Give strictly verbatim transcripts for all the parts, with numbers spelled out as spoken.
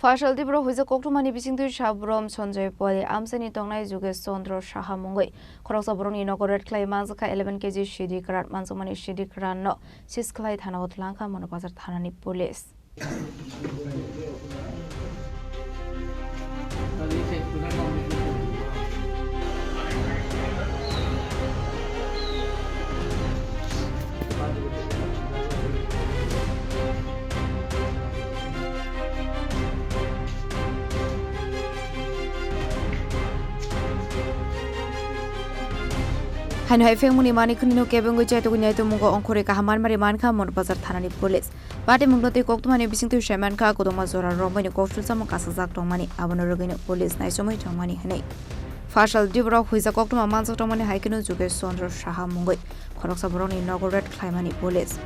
Fasal Tripura huijak koktwmani bisingtwi sabrom Sanjay Poli amchaini tongnai Jugesh Chandra Saha mungwi khoroksa borokni nogo raid khlai manjakha eleven K G sidi kwran manjakmani sidi kwran no seize khlai thana o twlangkha Manu Bazar thanani police. Haino hai phengmani mani khwnino kebengwi chaitugwi naitukmungo ongkhorwi kaham manmari mankha Manu Bazar thanani police. Patimungno tei koktwmani bisingtwi sai mankha, kwdwma jora rombaini koksulsamung kasajak tongmani, abono rwgwino police naisomwi tongmani hwnwi. Fasal Tripura huijak koktwma manjak tongmani hai kheno Jugesh Chandra Saha mungwi khoroksa borokni nogo raid khlaimani police.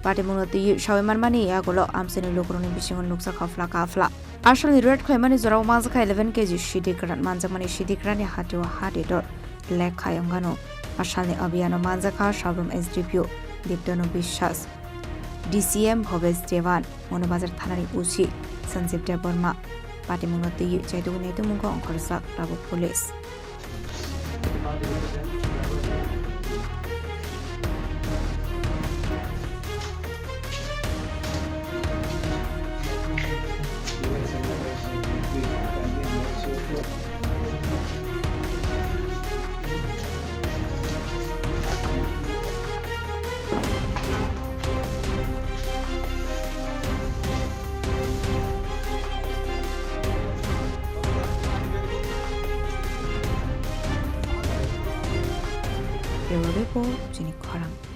Patimungno twiwi sawi manmani yagulo amchaini lukurokni bisingo nukjakha phla kaphla. Asalni raid khlaimani jorao manjakha eleven K G sidi kwran, manjakmani sidi kwranni hatio hati dor lekha yongano. Asalni abiyano manjakha Sabrum S D P O Diptanu Biswas, D C M Bhobesh Dewan, Manu Bazar thanani O C Sanjeev Debbarma. Patimungno twiwi chaitugwi naitukmungo ongkhorjak tabuk police. Bureau Report, Chini Khorang.